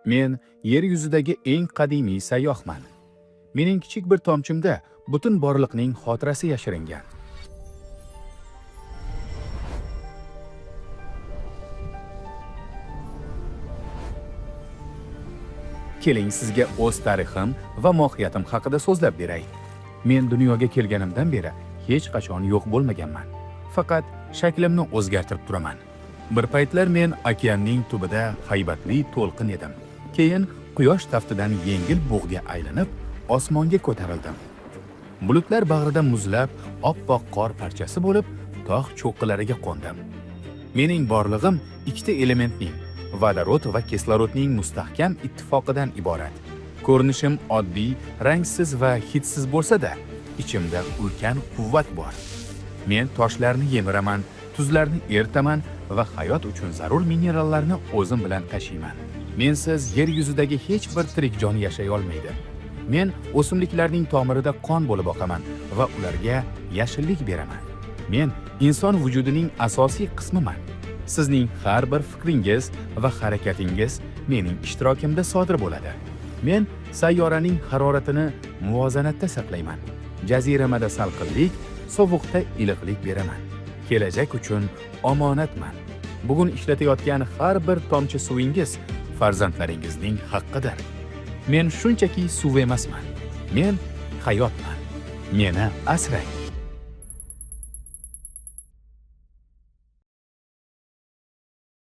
Men yer yuzidagi eng qadimiy sayyohman. Mening kichik bir tomchimda butun borliqning xotirasi yashiringan. Keling, sizga o'z tarixim va mohiyatim haqida so'zlab beray. Men dunyoga kelganimdan beri hech qachon yo'q bo'lmaganman. Faqat shaklimni o'zgartirib turaman. Bir paytlar men okeanning tubida haybatli to'lqin edim. Keyin quyosh taftidan yengil bug'ga aylanib, osmonga ko'tarildim. Bulutlar bag'rida muzlab, oppoq qor parchasi bo'lib, tog' cho'qqilariga qo'ndim. Mening borlig'im ikkita elementning, vodorod va kislorodning mustahkam ittifoqidan iborat. Ko'rinishim oddiy, rangsiz va hidsiz bo'lsa-da, ichimda ulkan quvvat bor. Men toshlarni yemiraman, tuzlarni eritaman va hayot uchun zarur minerallarni o'zim bilan tashiyman. Mensiz yer yuzidagi hech bir tirik jon yashay olmaydi. Men o'simliklarning tomirida qon bo'lib oqaman va ularga yashillik beraman. Men inson vujudining asosiy qismiman. Sizning har bir fikringiz va harakatingiz mening ishtirokimda sodir bo'ladi. Men sayyoraning haroratini muvozanatda saqlayman. Jaziramada salqinlik, sovuqda iliqlik beraman. Kelajak uchun omonatman. Bugun ishlatayotgan har bir tomchi suvingiz farzandlaringizning haqqidir. Men shunchaki suv emasman. Men hayotman. Meni asrang.